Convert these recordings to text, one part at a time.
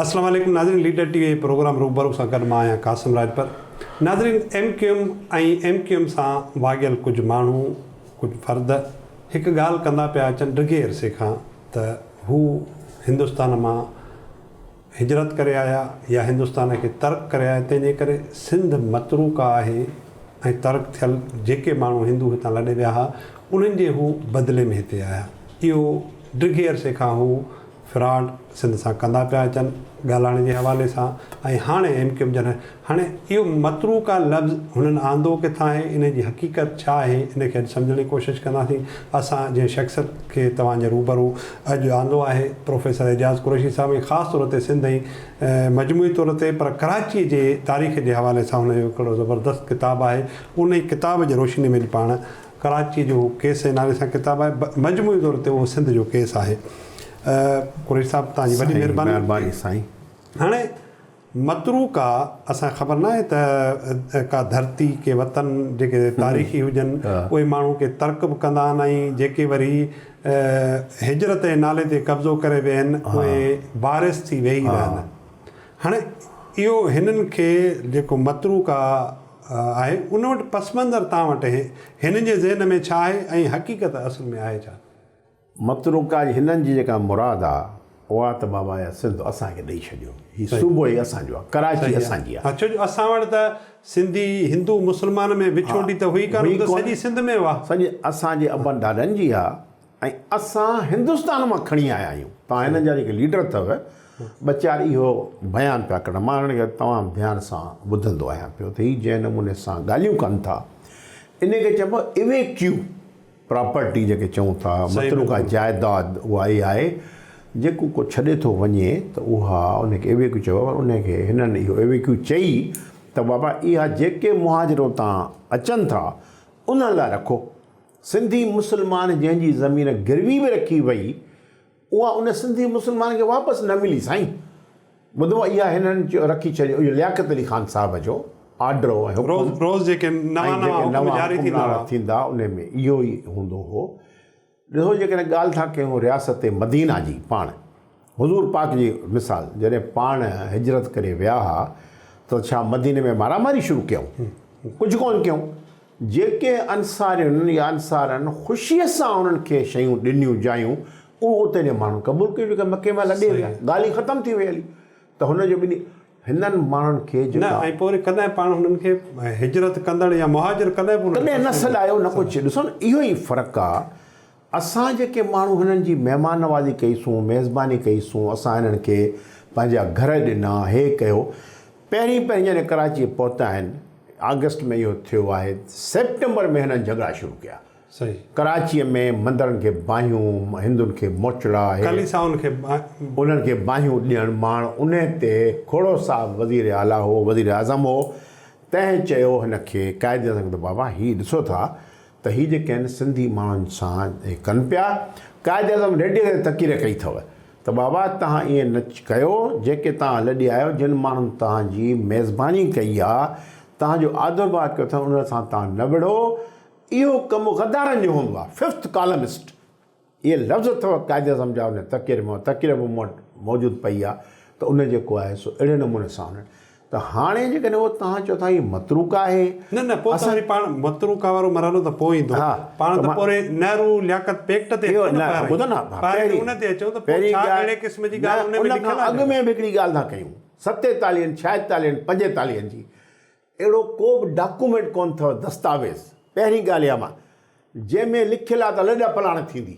اسلام عليڪم ناظرين ليڊر ٽي وي پروگرام روبرو سان گڏ مان آهيان قاسم راڄپر ناظرين M Q M ۽ M Q M سان واڳيل ڪجهه ماڻهو ڪجهه فرد هڪ ڳالهه ڪندا پيا اچن ڊگهي عرصي کان ته هو هندستان مان هجرت ڪري آيا يا هندستان کي ترڪ ڪري آيا تنهن جي ڪري سنڌ متروڪه آهي ۽ ترڪ ٿيل جيڪي ماڻهو هندو هتان لڏي ويا ها انهن جي هو بدلي ۾ هتي آيا اهو ڊگهي عرصي کان هو فراڊ سنڌ سان ڪندا پيا اچن ڳالهائڻ جي حوالي سان ۽ هاڻي ايم ڪيو ايم جڏهن هاڻي اهو متروڪه لفظ هنن آندو ڪٿان آهي ان جي حقيقت ڇا آهي ان کي اڄ سمجهڻ جي ڪوشش ڪنداسين اسان جنهن شخصيت کي توهان جي روبرو اڄ آندو آهي پروفيسر اعجاز قريشي صاحب ۽ خاص طور تي سنڌ ۽ مجموعي طور تي پر ڪراچي جي تاريخ جي حوالي سان هن جو هڪڙو زبردست ڪتاب آهي ان ڪتاب جي روشني ۾ پاڻ ڪراچيء جو ڪيس جي نالي سان ڪتاب آهي. مجموعي طور تي اهو سنڌ جو ڪيس آهي. قريشي صاحب توهان جي وڏي سائين مهرباني. مهرباني سائين. هاڻي متروڪا اسان کي خبر ناهي ته ڪا ڌرتي ڪي وطن جيڪي تاريخي هجن اهي ماڻهو ڪي ترڪ به ڪندا آهن ۽ جيڪي وري هجرت جي نالي تي قبضو ڪري ويهن اهي وارث ٿي ويهي رهن. هاڻي اهو هنن کي جيڪو متروڪا آهي ان وٽ پس منظر توهان وٽ هنن جي ذهن ۾ ڇا آهي ۽ حقيقت اصل ۾ آهي ڇا؟ متروڪا جي هنن جي جيڪا مراد آ اها ته بابا اها سنڌ اسان کي ڏئي ڇڏيو هي صوبو ئي اسان جو آ ڪراچي اسان جي آ. ڇو جو اسان وٽ ته سنڌي هندو مسلمان ۾ وڇوٽي ته هئي ڪانه هو ته سڄي سنڌ ۾ هئا. سڄي اسان جي ابن ڏاڏن جي آ ۽ اسان هندستان مان کڻي آيا آهيون. توهان هنن جا جيڪي ليڊر اٿو ٻه چار اهو بيان پيا ڪڍن. مان هنن کي تمام ڌيان سان ٻڌندو آهيان پيو ته هي جنهن نموني سان ڳالهيون ڪن ٿا ان کي چئبو آهي اويڪيو پراپرٽي جيڪي چئون ٿا متروڪه جائداد اها اها آهي جيڪو ڪو ڇڏي ٿو وڃي ته اها ان کي اويڪيو چئبو آهي پر ان کي هنن اهو اويڪيو چئي ته بابا اها جيڪي مهاجر اتان اچن ٿا انهن لاء رکو. سنڌي مسلمان جنهن جي زمين گروي به رکي وئي اها ان سنڌي مسلمان کي واپس نه ملي سائين ٻڌو اها هنن رکي ڇڏيو اهو لياقت علي خان صاحب جو آرڊر هو ۽ حڪم روز روز جيڪي نوان نوان حڪم جاري ٿيندا هئا ٿيندا ان ۾ اهو ئي هوندو هو ڏسو جيڪڏهن ڳالهه ٿا ڪيون رياست مدينه جي پاڻ حضور پاڪ جي مثال جڏهن پاڻ هجرت ڪري ويا ها ته ڇا مديني ۾ مارا ماري شروع ڪيائون ڪجهه ڪونه ڪيائون جيڪي انصارين يا انصارن خوشيء سان انهن کي شيون ڏنيون جايون اهو اتي جي ماڻهن قبول ڪيون جيڪي مڪي مان لڏي ويا ڳالهه ئي ختم ٿي وئي هلي ته هن جو ٻنهي هنن ماڻهن کي جيڪا. نه ۽ پوء وري ڪڏهن پاڻ هنن کي هجرت ڪندڙ يا مهاجر ڪڏهن به انهن کي ڪڏهن نه سڏايو نه ڪجهه ڏسو نه اهو ئي فرق آ اسان جيڪي ماڻهو هنن جي مهمان نوازي ڪئي سون ميزباني ڪئي سون اسان هنن کي پنهنجا گهر ڏنا هي ڪيو پهرين پهرين جڏهن ڪراچي پهتا آهن آگسٽ ۾ اهو ٿيو آهي سيپٽمبر ۾ هنن جهڳڙا شروع ڪيا صحيح. ڪراچيء ۾ مندرن کي باهيون، هندن کي موچڙا، هي. ڪليسائن کي انهن کي باهيون ڏيڻ ماڻ انهي تي کوڙو صاحب وزير اعليٰ هو، وزير اعظم هو، تنهن چيو هن کي قائد اعظم کي ته بابا هي ڏسو ٿا ته هي جيڪي آهن سنڌي ماڻهن سان هي ڪن پيا، قائد اعظم ريڊيو تي تقرير ڪئي اٿو ته بابا توهان ائين نه ڪيو، جيڪي توهان لڏي آيو جن ماڻهن توهان جي ميزباني ڪئي آ، توهان جو آڌرڀاء ڪيو اٿن انهن سان توهان نه وڙهو، اهو ڪم غدارن جو هوندو آهي، ففٿ ڪالمسٽ، اهي لفظ اٿو قائد اعظم جا ان تقرير ۾ تقرير به مون وٽ موجود پئي آهي ته ان جيڪو آهي سو اهڙي نموني سان انهن ته هاڻي جيڪڏهن اهو توهان چئو ٿا هي متروڪ آهي نه نه پوء ته وري پاڻ متروڪا وارو مرحلو ته پوء ايندو پاڻ ته پوء وري نهرو لياقت پيڪٽ تي اچون نه پهرين پهرين ان تي اچون ته پوء ڇا اهڙي قسم جي ڳالهه ان ۾ لکيل آهي اڳ ۾ به هڪڙي ڳالهه ٿا ڪيون ستيتاليهن ڇائيتاليهن پنجيتاليهن جي اهڙو ڪو به ڊاڪومينٽ ڪونه اٿو، دستاويز، پهرين ڳالهه اها مان، جنهن ۾ لکيل آهي ته لڏ پلاڻ ٿيندي،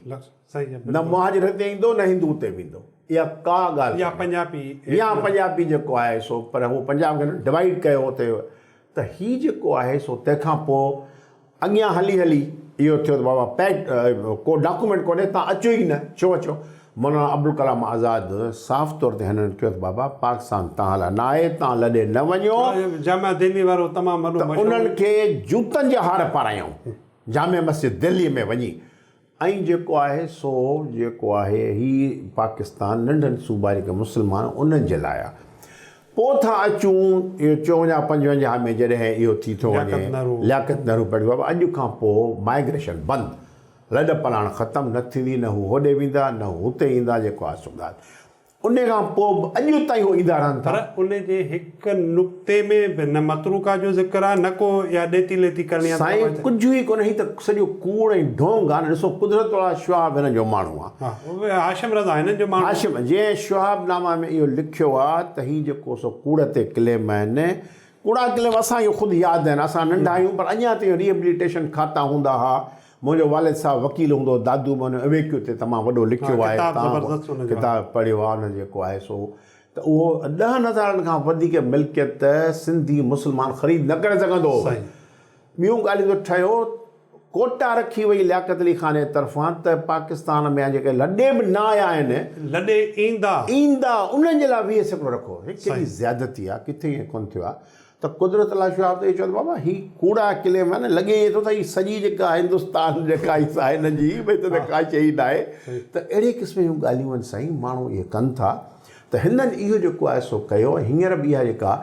نه مهاجر هتي ايندو نه هندو اتي ويندو، اها ڪا ڳالهه يا پنجابي يا پنجابي جيڪو آهي سو پر هو پنجاب کي ڊوائيڊ ڪيو اتي ته هي جيڪو آهي سو تنهن کان پوء اڳيان هلي هلي اهو ٿيو ته بابا پيڪ ڪو ڊاڪومينٽ ڪونهي تان اچو ئي نه ڇو اچو مولانا عبدالڪلام آزاد صاف طور تي هنن چيو ته بابا پاڪستان تان لاء نه آهي تان لڏي نه وڃو جامع دهلي وارو تمام وڏو ته انهن کي جوتن جا هار پارايائون جامع مسجد دهلي ۾ وڃي ۽ جيڪو آهي سو جيڪو آهي هي پاڪستان ننڍن صوبا جيڪي مسلمان انهن جي لاء آهي. پوء ٿا اچون اهو چوونجاهه پنجونجاهه ۾ جڏهن اهو ٿي ٿو وڃي لياقت نهرو پيٽ بابا اڄ کان پوء مائگريشن بند لڏ پلاڻ ختم نه ٿيندي نه هو هوڏي ويندا نه هو هتي ايندا جيڪو آهي سو ڳالهه. ان کان پوء به اڄ تائين هو ايندا رهن ٿا. پر ان جي هڪ نقطي ۾ به نه متروڪه جو ذڪر آهي نه ڪو اها ڏيتي ليتي ڪرڻي آهي ته سائين ڪجهه ئي ڪونهي هي ته سڄو ڪوڙ ۽ ڍونگ آهي نه ڏسو قدرت الله شهاب هنن جو ماڻهو آهي. ها اهو هاشم رضا هنن جو ماڻهو آهي. هاشم جنهن شهاب نامه ۾ اهو لکيو آهي ته هي جيڪو سو ڪوڙ تي ڪليم آهن ڪوڙا ڪليم اسان کي خود ياد آهن اسان ننڍا آهيون پر اڃا تائين ريهبليٽيشن کاتا هوندا ها منهنجو والد صاحب وڪيل هوندو هو دادو ۾ هن اويڪيو تي تمام وڏو لکيو آهي تان ڪتاب پڙهيو آهي ان جيڪو آهي سو ته اهو ڏهن هزارن کان وڌيڪ ملڪيت سنڌي مسلمان خريد نه ڪري سگهندو هو ٻيون ڳالهيون ته ٺهيو ڪوٽا رکي وئي لياقت علي خان جي طرفان ته پاڪستان ۾ جيڪي لڏي به نه آيا آهن لڏي ايندا ايندا انهن جي لاء 20% رکو هي ڪيڏي زيادتي آهي ڪٿي ائين ڪونه ٿيو آهي ته قدرت الله شهاب ته اهو چوندو بابا هي ڪوڙا ڪليم آهن لڳي ائين ٿو ته هي سڄي جيڪا هندستان جيڪا هي سا هن جي ڀئي ته ڪا شيء ئي ناهي ته اهڙي قسم جون ڳالهيون آهن سائين ماڻهو اهي ڪن ٿا ته هنن اهو جيڪو آهي سو ڪيو ۽ هينئر به اها جيڪا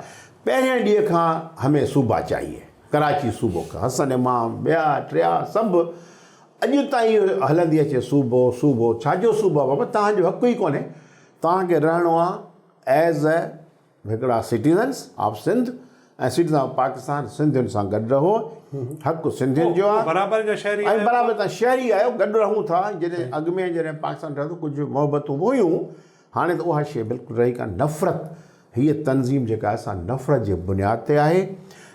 پهرين ڏينهن کان همين صوبا چاهيي ڪراچي صوبو کان حسن امام ٻيا ٽيا سڀ اڄ تائين اهو هلندي اچي صوبو صوبو ڇا جو صوبو آهي بابا توهان جو حق ئي ڪونهي توهان کي رهڻو آهي ايز اي هڪڙا citizens of Sindh ۽ citizen of Pakistan سنڌين سان گڏ رهو حق سنڌين جو آهي برابر جا شهري ۽ برابر تان شهري آهيو گڏ رهون ٿا جڏهن اڳ ۾ جڏهن پاڪستان ٺهيو ته ڪجهه محبتون به هيون هاڻي ته اها شيء بلڪل رهي ڪانه نفرت هيء تنظيم جيڪا آهي سا نفرت جي بنياد تي آهي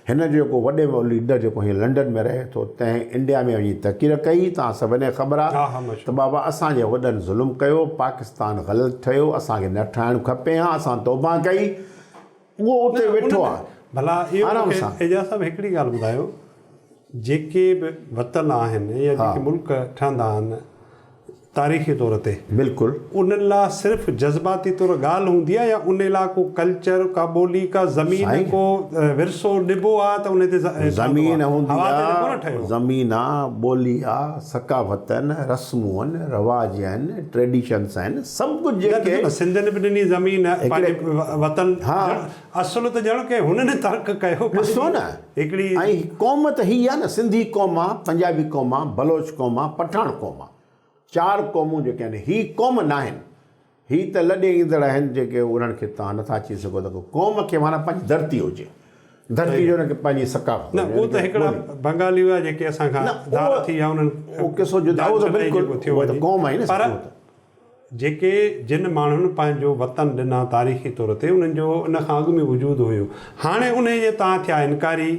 هن جو جيڪو وڏي ۾ وڏو ليڊر جيڪو هينئر لنڊن ۾ رهي ٿو تنهن انڊيا ۾ وڃي تقرير ڪئي توهان سڀني کي خبر آهي ته بابا اسان جي وڏن ظلم ڪيو پاڪستان غلط ٺهيو اسان کي نه ٺاهڻ کپي ها اسان توبه ڪئي اهو اتي ويٺو آهي ڀلا اهو مون کي اعجاز صاحب هڪڙي ڳالهه ٻڌايو جيڪي به وطن آهن يا جيڪي ملڪ ٺهندا آهن تاريخي طور تي. بلڪل. انهن لا صرف جذباتي طور ڳالهه هوندي آ يا ان لا ڪو ڪلچر، ڪا ٻولي، ڪا زمين، ڪو ورثو ڏبو آ ته ان تي ٺهندو آ. زمين هوندي هوا تي ته ڪونه آ، ٺهيو. زمين آ، ٻولي آ، ثقافت آهن، رسمون آهن، رواج آهن، ٽريڊيشنس آهن، سڀ ڪجهه نه جيڪي. ڏسو نه سنڌين به ڏني زمين هڪڙي پنهنجي وطن ها. ڄڻ اصل ته ڄڻ ڪي هنن ترڪ ڪيو ڏسو پنهنجي نه هڪڙي. ۽ قوم ته هي آ نه سنڌي قوم آ، پنجابي قوم آ، بلوچ قوم آ، پٺاڻ قوم آ. چار قومون جيڪي آهن هي قوم ناهن هي ته لڏي ايندڙ آهن جيڪي انهن کي توهان نٿا چئي سگهو ته قوم کي معنيٰ پنهنجي ڌرتي هجي ڌرتي جو انهن کي پنهنجي ثقافت نه اهو ته هڪڙا بنگالي هيا جيڪي اسان کان ڌار ٿي ويا انهن اهو قصو جدا اهو ته بلڪل اهو ته قوم آهي نه پر جيڪي جن ماڻهن پنهنجو وطن ڏنا تاريخي طور تي انهن جو ان کان اڳ ۾ وجود هيو هاڻي انهي جي تان ٿيا انڪاري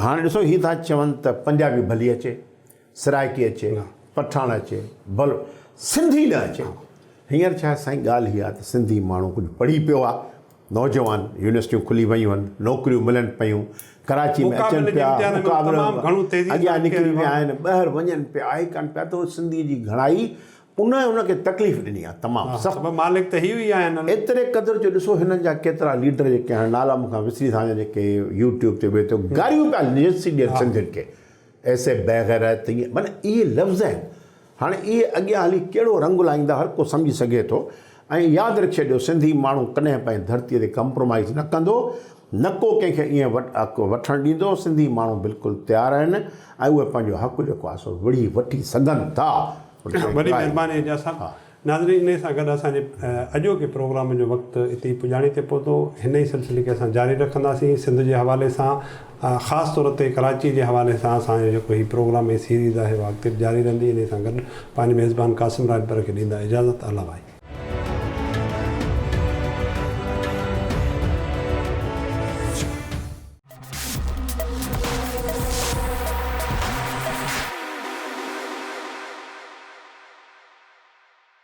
هاڻي ڏسو هي ٿا چون ته پنجابي ڀلي اچي سرائڪي اچي، پٺاڻ اچي، بلو سنڌي نه اچي. هينئر ڇا آهي سائين ڳالهه اها ته سنڌي ماڻهو ڪجهه پڙهي پيو آهي، نوجوان يونيورسٽيون کلي ويون آهن، نوڪريون ملن پيون، ڪراچي ۾ اچن پيا، مقابلن اڳيان نڪري ويا آهن، ٻاهر وڃن پيا، آهي ڪانه پيا ته سنڌي جي گهڻائي ان ان کي تڪليف ڏني آهي تمام سخت. مالڪ ته هي ئي آهن. ايتري قدر جو ڏسو هنن جا ڪيترا ليڊر جيڪي هاڻي نالا مون کان وسري ٿا وڃن جيڪي يوٽيوب تي ٻئي تي گاريون پيا ڏين سنڌين کي. ايسي بيغيرت ائين معنيٰ اهي لفظ آهن هاڻي اهي اڳيان هلي ڪهڙو رنگ لائيندا هر ڪو سمجهي سگهي ٿو ۽ ياد رکي ڇڏيو سنڌي ماڻهو ڪڏهن پنهنجي ڌرتي تي ڪمپرومائيز نه ڪندو نه ڪو ڪنهن کي ائين وٺڻ ڏيندو سنڌي ماڻهو بلڪل تيار آهن ۽ اهي پنهنجو حق جيڪو آهي سو وڙهي وٺي سگهن ٿا. وڏي مهرباني اعجاز صاحب. ناظرين انهي سان گڏ اسان جي اڄوڪي پروگرام جو وقت اتي ئي پڄاڻي تي پهتو. هن ئي سلسلي کي اسان جاري رکنداسين. سنڌ جي حوالي سان خاص طور تي ڪراچي جي حوالي سان اسان جو جيڪو هي پروگرام ۽ سيريز آهي اها اڳتي به جاري رهندي. انهي سان گڏ پنهنجي ميزبان قاسم راڄپر کي ڏيندا اجازت. الله ڀائي.